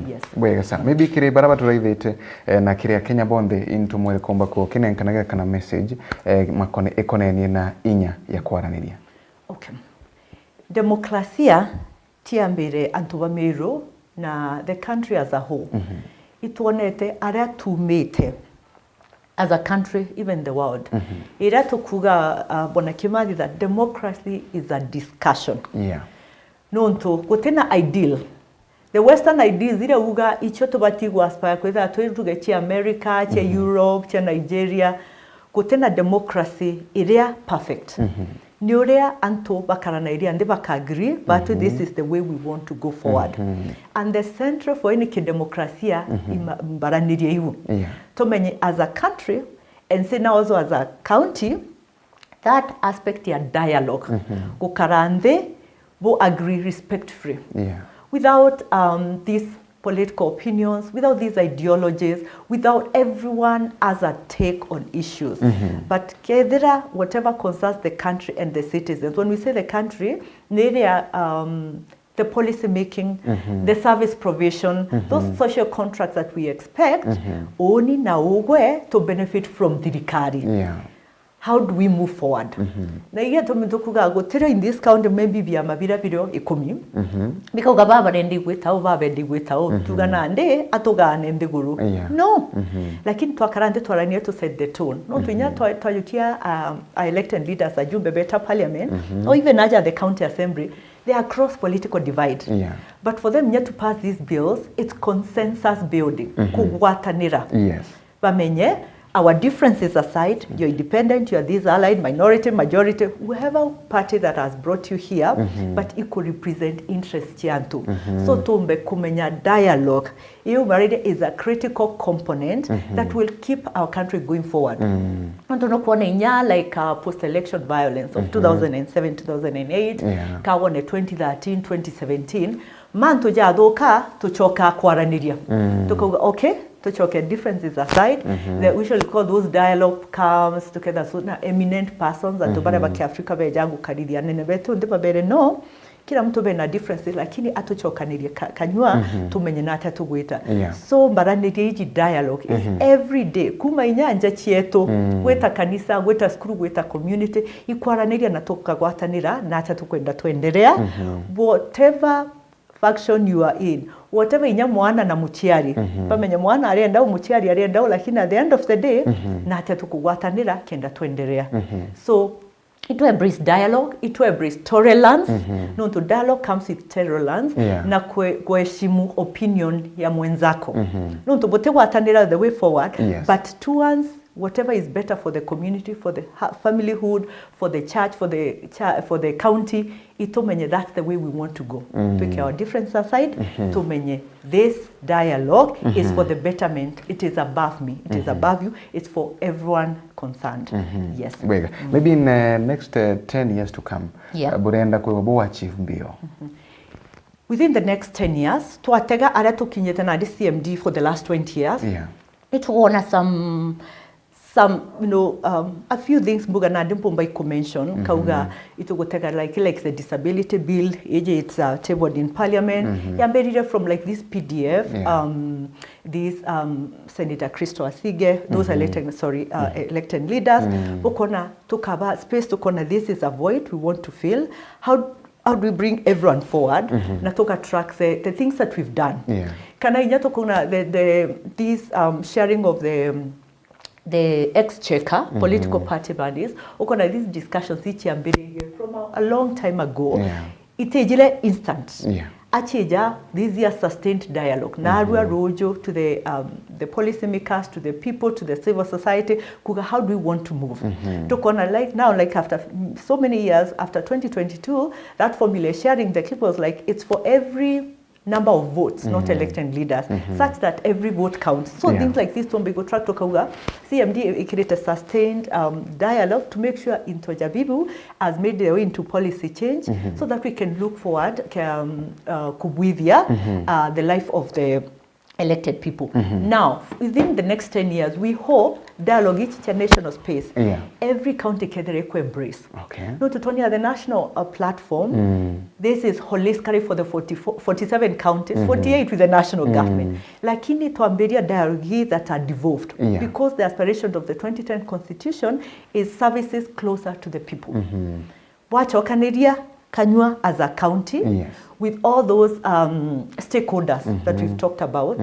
Yes. Bwega sana. Maybe kiri bara baturaithite, eh, na kiri Akenya bonthe, intu mwere komba kukinenkanagira kana message, eh, makone, ikonenie na inya ya kwaraniria. Okay. Demokrasia tiambire antu ba Meru na the country as a whole. Itwonete aria tumite as a country, even the world. Iria tukuga, uh, Bwana Kimathi, that democracy is a discussion. Yeah. Nontu gutina ideal. The western ideals iria uga icio tubati gu aspire kwithira twi nduge cia America, cia Europe, cia Nigeria, gutina democracy iria perfect. Ni uria antu bakarana iria nthi baka agree, but this is the way we want to go forward. And the central for any kidemokrasia ima-, mbaranirie iu. Yeah. Tumenye as a country, and say now also as a county, that aspect ya dialogue, gukara nthi, bo agree respectfully. Yeah. Without, um, these political opinions, without these ideologies, without everyone as a take on issues. But kethira whatever concerns the country and the citizens, when we say the country, ni iria, um, the policy making, the service provision, those social contracts that we expect, uni na ugwe to benefit from thirikari. Yeah. How do we move forward? Na igia tumi tukuga gutire in this county maybe biama biria birio ikumi. Bikauga baba rendi gwita u, baba rendi gwita u, tuga nandi atugane nthiguru. Yeah. No. Lakini twakara nthi twarania to set the tone. No twinya twa-, twajukia, um, our elected leaders, ajumbe beta parliament, or even aja the county assembly, They are across political divide. Yeah. But for them yet to pass these bills, it's consensus building, kugwatanira. Yes. Bamenye, our differences aside, you're independent, you're this allied, minority, majority, whoever party that has brought you here, but iko represent interest ya antu. So tumbe kumenya dialogue. Iyo barede is a critical component that will keep our country going forward. Nontu no kuona inya like uh, post election violence of two thousand and seven, two thousand and eight, Yeah. kawone twenty thirteen, twenty seventeen, mantu jathuka, tucoka kwaraniria. Tukauga, okay, tucoke differences aside. The, we shall call those dialogue comes together, so na eminent persons, antu baria ba Kiafrika beja gukarithia anene betu nthi babere, no, kila mtu bena differences, lakini atucokanirie ka, kanyua, tumenye na atia tugwita. Yeah. So mbaranirie iji dialogue is every day, kuma inyanja cietu, gwita kanisa, gwita cukuru, gwita community, ikwaraniria na tukagwatanira na atia tukwenda twenderea. Whatever faction you are in, whatever inya mwana na muciari, bamenye mwana arenda u, muciari arenda u, lakini at the end of the day, na atia tukugwatanira kenda twenderea. So, itu embrace dialogue, itu embrace tolerance, nontu dialogue comes with tolerance, Yeah. na kwe-, kuheshimu opinion ya mwenzako. Nontu butigwatanira the way forward, Yes. but towards whatever is better for the community, for the ha-, familyhood, for the church, for the cha-, for the county, itumenye that's the way we want to go. Twike our difference aside, tumenye this dialogue is for the betterment. It is above me. It is above you. It's for everyone concerned. Yes. Bwega. Maybe in uh, next uh, ten years to come, Yeah. uh, burenda kwigwa bu achieve mbio. Within the next ten years, twatega aria tukinyite na C M D for the last twenty years. Yeah. Nitukwona some some, you know, um, a few things mbuga nandi mpumba iku mention, kauga itugutega like, like the disability bill, iji it's uh, tabled in parliament. Yambirire from like this P D F, Yeah. um, this um, Senator Christo Asige, those elected, sorry, uh, elected leaders. Bukona tukaba space, tukona this is a void we want to fill. How how do we bring everyone forward na tuka track the, the things that we've done? Yeah. Kana inya tukuna the, the this um, sharing of the um, the exchequer, political party monies, ukona these discussions ichiambiririe from a, a long time ago. Yeah. Itijire instant. Yeah. Achija, these are sustained dialogue. Narua ruju to the um, the policymakers, to the people, to the civil society, kuga how do we want to move? Tukona like now, like after so many years, after twenty twenty-two, that formula sharing the clip was like, it's for every number of votes, not elected leaders, such that every vote counts. So Yeah. things like this, Tombi go track to kauga, C M D create a sustained um, dialogue to make sure into Jabibu has made their way into policy change so that we can look forward um, uh, kubwithia uh, the life of the elected people. Now, within the next ten years, we hope dialogue ichi cha national space, Yeah. every county kethire ku embrace. Okay. No tutonya the national uh, platform. This is holistically for the forty-four, forty-seven counties, forty-eight with the national government. Lakini twambiria dialogue that are devolved Yeah. because the aspiration of the twenty ten constitution is services closer to the people. Wachokaniria kanyua as a county Yes. with all those um, stakeholders that we've talked about.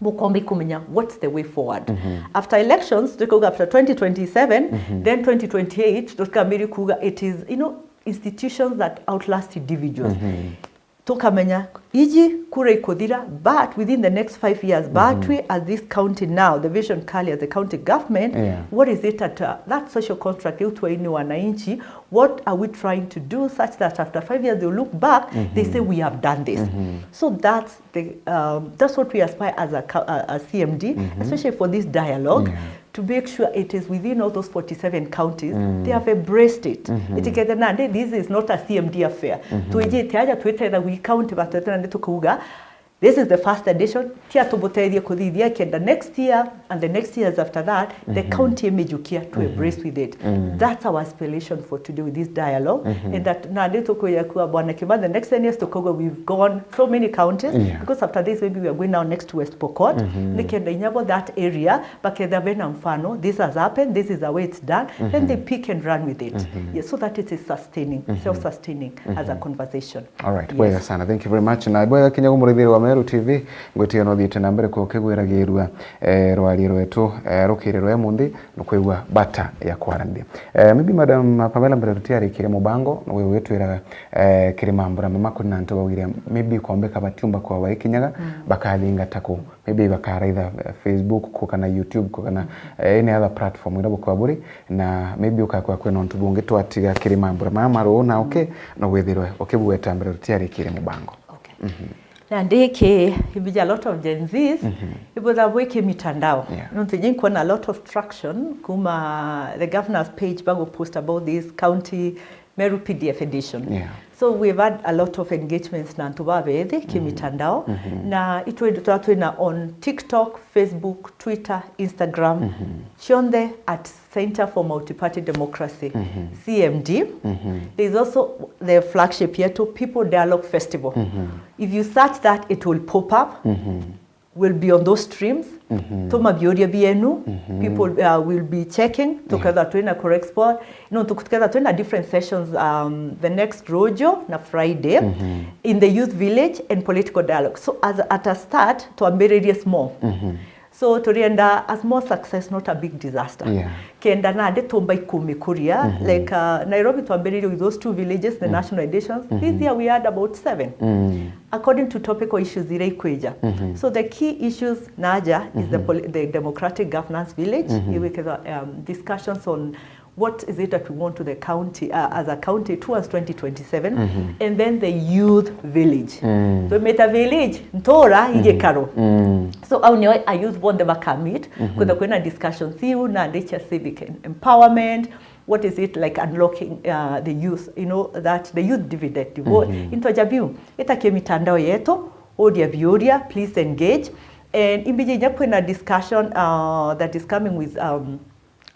Bukombi kumenya what's the way forward. After elections, tukauga after twenty twenty-seven, then twenty twenty-eight, tukamiri kuga it is, you know, institutions that outlast individuals. Tukamenya iji kura ikuthira, but within the next five years, but we as this county now, the vision kali as the county government, Yeah. what is it that uh, that social contract iu twaini wananchi, what are we trying to do such that after five years they'll look back, they say we have done this. So that's the um, that's what we aspire as a, co- uh, a C M D, especially for this dialogue, Yeah. to make sure it is within all those forty-seven counties, they have embraced it. Itikethe nandi, this is not a C M D affair. Twijite aja twitethagwi county batwete nandi tukauga, this is the first edition, tia tubutethie kuthithia kenda next year and the next years after that, the county imejukia to embrace with it. That's our aspiration for today with this dialogue, and that nandi tukuya kuwa Bwana Kimani, the next ten years tukauga we've gone so many counties, Yeah. because after this maybe we are going now next to West Pokot, nikenda inyabo that area, baketha bena mfano, this has happened, this is the way it's done, then they pick and run with it. Yes, so that it is sustaining, self-sustaining as a conversation. All right, Yes. Bwega sana. Thank you very much. Na bwega kinya kumurithirwa Meru T V, ngwitikia no thiite na mbere kukigwiragirua, eh, rwaria rwetu, eh, rukiri rwa munthi, nukwigua bata ya kwaraniria. Eh, maybe Madam Pamela, mbere tutiarikiria mubango, nugwe gwitwira, eh, kiri mambura mama kuri na antu baugire, maybe kombeka batiumba kwa baikinyaga, bakathingata ku, maybe bakaraitha, eh, Facebook ku kana YouTube ku kana, eh, any other platform ira bukwa buri, na maybe ukakwa kwina untu bungi twatiga kiri mambura mama maru na uke, no withirwe ukibugweta mbere tutiarikiria mubango. Okay. Na ndiki, ibija a lot of Gen Zs, ibutha bwiki mitandao. Yeah. Nontu nyi nkwona a lot of traction kuma the governor's page bago post about this county Meru P D F edition. Yeah. So we've had a lot of engagements na antu babethi ki mitandao. Na itwe twa twina on TikTok, Facebook, Twitter, Instagram. Cionthe at Center for Multiparty Democracy, C M D. There is also the flagship yetu, People Dialogue Festival. If you search that, it will pop up. Will be on those streams. Tuma biuria bienu, people, uh, will be checking, tuketha twina correct spot. No, tuketha twina different sessions, um, the next rojo na Friday in the youth village and political dialogue. So as at a start, twambiririe small. So turienda a small success, not a big disaster. Yeah. Kenda nandi tumba ikumikuria, like, uh, Nairobi twambiririe with those two villages, the national editions. This year we had about seven. According to topical issues iria ikwija. So the key issues naja is the poli-, the democratic governance village. Iwikethwa, um, discussions on what is it that we want to the county, uh, as a county towards twenty twenty-seven, and then the youth village. Twimita village, ntura, igikaro. So au nio a youth bonthe baka meet, kwitha kwina discussions iu na ndecha civic em-, empowerment, what is it like unlocking, uh, the youth, you know, that the youth dividend. Into ja biu, ita ki mitandao yetu, uria biuria, please engage. And imbiji inya kwina discussion, uh, that is coming with, um,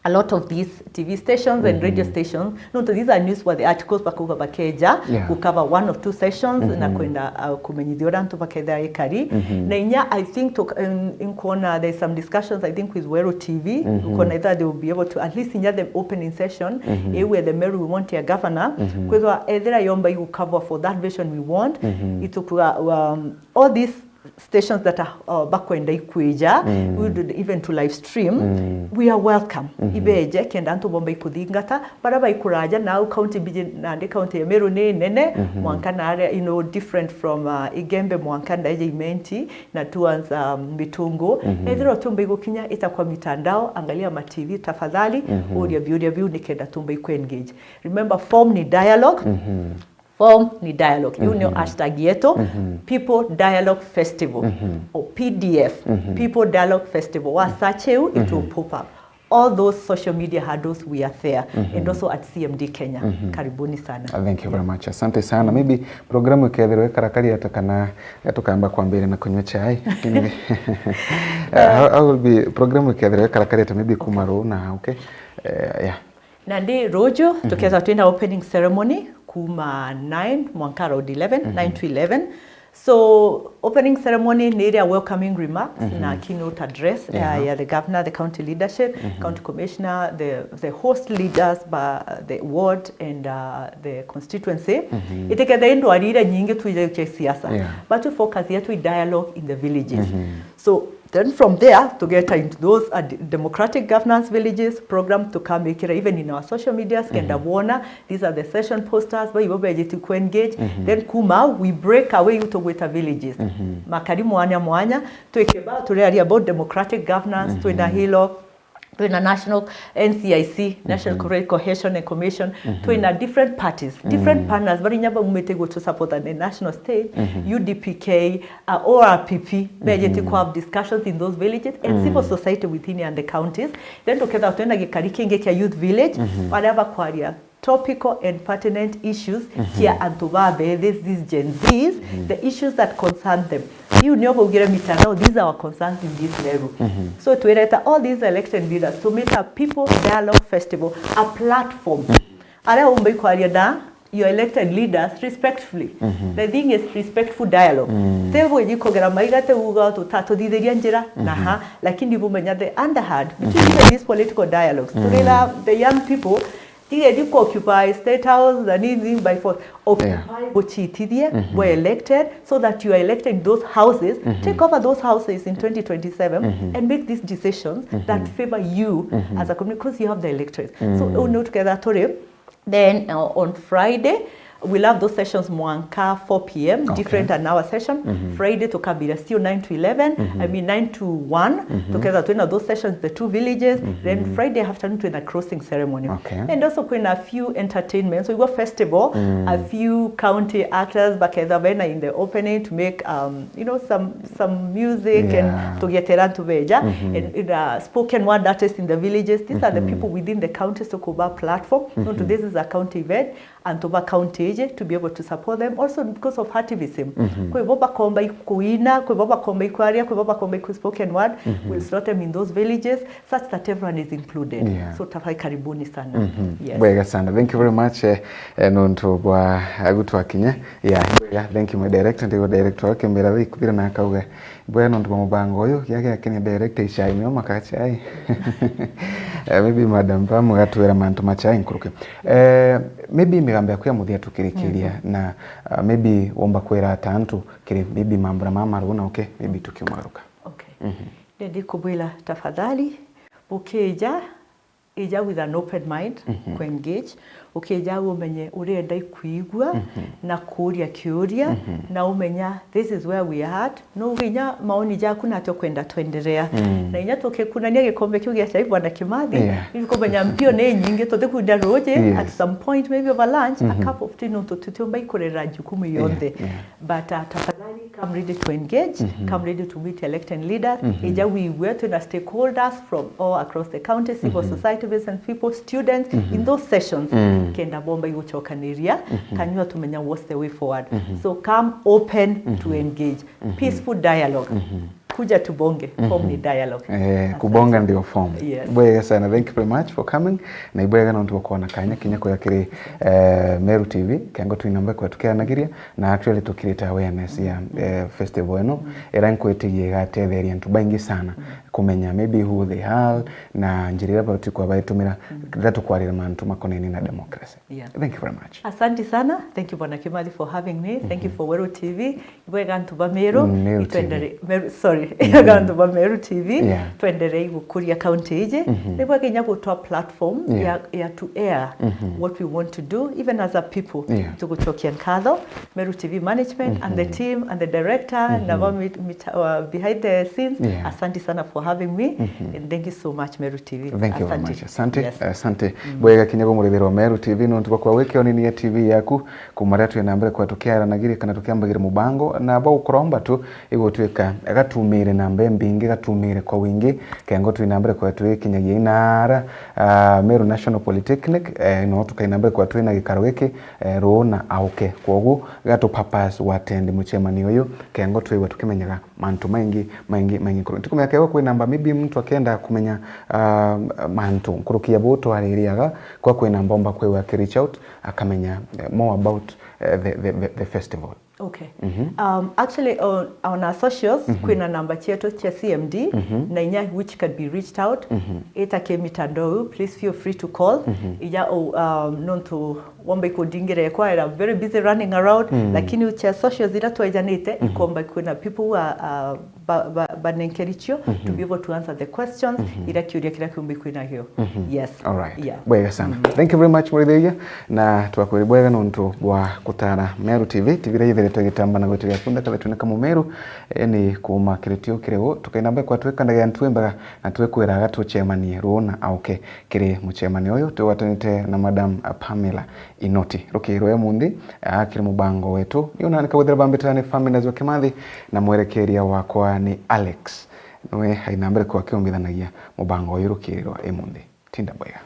a lot of these T V stations and radio stations. No, so these are newsworthy articles bakuga bakeja, yeah, gukava one or two sessions na kwenda, uh, kumenyithia uria antu bakethira ikari. Na inya, I think, to, in, in kuona there's some discussions, I think, with Weru T V, kuona either they will be able to, at least inya the opening session, eh, where the Meru we want a governor, kwithwa ethira yomba igukavwa for that vision we want, itukuga, um, all these stations that are, uh, bakwenda ikwija, we would even to live stream, we are welcome. Ibeje kenda antu bomba ikuthingata, bara baikuraja na au county biji, nandi county ya Meru ni nene, mwanka na aria, you know, different from, uh, Igembe mwanka ndaije Imenti na towards, um, Mitungu. Ethira utumba igukinya, ita kwa mitandao, angalia ma T V tafadhali, uria biuria biu ni kenda tumba iku engage. Remember, form ni dialogue. Form ni dialogue. Iu nio hashtag yetu, People Dialogue Festival, or P D F, People Dialogue Festival. Wa search iu, it will pop up. All those social media handles, we are there. And also at C M D Kenya. Karibuni sana. Uh, thank you very much. Asante sana. Maybe programu ikethirwa ikarakari ata kana tukamba kwambira na kunywa chai. Lakini, uh, how, how will be programu ikethirwa ikarakari ata maybe kuma ruu na, okay? Uh, yeah. Nandi ruju, tukethwa twina opening ceremony kuma nine mwanka around eleven, nine to eleven. So, opening ceremony ni iria welcoming remarks na keynote address, uh, ya the governor, the county leadership, county commissioner, the, the host leaders ba the ward and, uh, the constituency. Itikethe indwari iria nyingi twije cia siasa. Yeah. But we focus yetu i dialogue in the villages. So then from there, to get into those, uh, d-, democratic governance villages program tukamikira even in our social medias, kenda bwona, these are the session posters, baibo bejeti ku engage. Then kuma, we break away into gwita villages. Makari mwanya mwanya, twikeba, turiaria about democratic governance, twina hilo, twina national N C I C, National Community Cohesion and Commission, twina different parties, different partners, bari inya baumite gutu support at the national stage, U D P K, uh, O R P P, bejeti ku have discussions in those villages, and civil society within and the counties. Then tukethwa twina gikari kingi kia youth village, baria bakwaria topical and pertinent issues cia antu babe, these, these Gen Zs, the issues that concern them. Iu nio baugire mitandao, these are our concerns in this level. So twireta all these elected leaders to make a people dialogue festival a platform. Aria umba ikwaria na your elected leaders respectfully. The thing is respectful dialogue. Te bwiji kugera maiga te uga tu-, ta tuthithiria njira, na ha, lakini bumenya the underhand between even these political dialogues. Turira the young people, Ige ni ku occupy State House na nini by force. Occupy, yeah, buchitithie, mm-hmm, bu elected, so that you are elected in those houses. Mm-hmm. Take over those houses in twenty twenty-seven, mm-hmm, and make these decisions, mm-hmm, that favor you, mm-hmm, as a community, because you have the electorate. So, mm, uu ni tuketha turi. Then, uh, on Friday, we'll have those sessions mwanka four p.m., okay, different than our session. Mm-hmm. Friday tukambira still nine to eleven, mm-hmm, I mean nine to one, mm-hmm, tuketha twina those sessions, the two villages. Mm-hmm. Then Friday afternoon twina crossing ceremony. Okay. And also kwina a few entertainments. So we go festival, mm, a few county actors baketha bena in the opening to make, um, you know, some some music, yeah, and tugietera antu beja, mm-hmm, and, and, uh, spoken word artists in the villages. These are the, mm-hmm, people within the counties to kuba platform. Mm-hmm. So this is a county event, and to ba county iji to be able to support them also because of activism. Mm-hmm. Kwi bo bakomba ikuina, kwi bo bakomba ikwaria, kwi bo bakomba iku spoken word. Mm-hmm. We'll slot them in those villages such that everyone is included. Yeah. So tafadhali karibuni sana. Mm-hmm. Yes. Bwega sana. Thank you very much, eh, eh, nontu bwa agutwakinya. Yeah, bwega. Thank you, my director. Ndigo director wake mbira thikuthira na akauga, bwega nontu bwa mubango uyu, gia giakenia director ichai nio maka chai. Eh, maybe Madam Pam gatwira mantu ma chai nkuruki. Eh, maybe migambo yaku ya muthia tukirikiria, mm-hmm, na, uh, maybe womba kwira ata antu kiri maybe mambura ma maru na uke, maybe tukiumagaruka. Okay. Mm-hmm. Ndi kubwira tafadhali, bukija, ija with an open mind, mhm, ku engage, ukija umenye urenda ikwigua, mhm, na kuria kiuria, mhm, na umenya this is where we are at. No uginya maoni jaku natio kwenda twenderea. Mm. Na inya tukikunania gikombe kiu gia chai, Bwana Kimathi, yeah, ili kumenya mpio ni nyingi, tutikunda ruji, yes, at some point, maybe over lunch, mhm, a cup of tea, no tutiumba ikurera jukumu yonthe. Yeah, yeah. But, uh, tafadhali, come ready to engage, mhm, come ready to meet elected leaders. Mhm. Ija wigue twina stakeholders from all across the county, civil, mhm, society, business people, students, mhm, in those sessions, mm, kenda bomba iguchokaniria, mhm, kanyua tumenya what's the way forward. Mhm. So come open to, mhm, engage. Mhm. Peaceful dialogue. Mhm. Kuja tubonge, mhm, form ni dialogue. Eh, asante. Kubonga ndio form. Yes. Bwega sana, thank you very much for coming. Na ibwega nontu bwa kwona kanya kinya kuya kiri, eh, Meru T V, kengo twina mbere kwa tukianagiria. Na actually tukirite awareness ya, mm, eh, festival ino, mm, ira nkwitigia igatetheria antu baingi sana, mm, kumenya maybe who they are, na njira iria bauti kwa baitumira, mm, riria tukwarira mantu makonainie na democracy. Yeah. Thank you very much. Asante sana. Thank you, Bwana Kimathi, for having me. Thank you, mhm, for Weru T V. Ibwega antu ba Meru, mm, Meru T V. Itwendere, Meru, sorry. Mhm. Ibwega antu ba Meru T V. Yeah. Twenderei gukuria county iji. Mhm. Nibwega inya gutwa platform, yeah, ya, ya to air, mhm, what we want to do, even as a people. Yeah. Tugucokia nkatho, Meru T V management and the, mhm, team and the director, mhm, na ba mit-, mit-, uh, behind the scenes. Yeah. Asante sana for having me. Mhm. And thank you so much, Meru T V. Thank you very much. Asante. Asante. Yes. Asante. Mm. Bwega kinya gumurithirwa Meru T V, nontu bwa kwa gwikio ni niye T V yaku. Kuma riria twina mbere kwa tukiaranagiria kana tukiambagira mubango, na bwa gukuromba tu, igutwika gatumire namba imbingi, gatumire kwa wingi, kengo twina mbere kwa twikinyagia inara, ah, Meru National Polytechnic, eh, no tukaina mbere kwa twina gikaro giki, eh, ruu na auke. Kwogu gatu purpose wa attend mucemanio uyu, kengo twigua tukimenyaga mantu maingi, maingi, maingi nkuru. Ntikumenya kegwa kwi namba, maybe muntu akenda kumenya, ah, mantu nkuruki ya buu twaririaga, kwa kwi namba omba kwigua aki reach out, akamenya, eh, more about, eh, the, the, the, the festival. Okay. Mhm. Um, actually, on, on our socials, mhm, kwina namba cietu cia C M D, mhm, na inya which can be reached out. Mhm. Ita ki mitandao, please feel free to call. Mhm. Ija, oh, um, nontu womba ikundingira ekwa, I'm very busy running around, mm, lakini cia socials ira twejanite, mhm, ikomba kwina people who are, uh, ba, ba, banenkeri cio, mhm, to be able to answer the questions, mhm, ira kiuria kira kiumbi kwinagio. Mhm. Yes. All right. Yeah. Bwega sana. Mm. Thank you very much, Murithia. Na twakwiri bwega nontu bwa kutara Meru T V, T V ira ithiritwe igitamba na gwitiria kuntha kathetune ka Mumeru, eh, ni kuma kiritio kiriu. Tukaina mbere kwa twikanagia ntu imbega na twikwiraga tucemanie ruu na auke kiri mucemanio uyu. Twigwatanite na Madam Pamela Inoti. Rukiri rwa umunthi, akiri mubango wetu. Ni unani kaguthira bambitira ni Family Nazwa Kimathi, na mwerekeria wakwa ni Alex. Niwe aina mbere kwa kiumbithanagia mubango uyu rukiri rwa umunthi. Tinda bwega.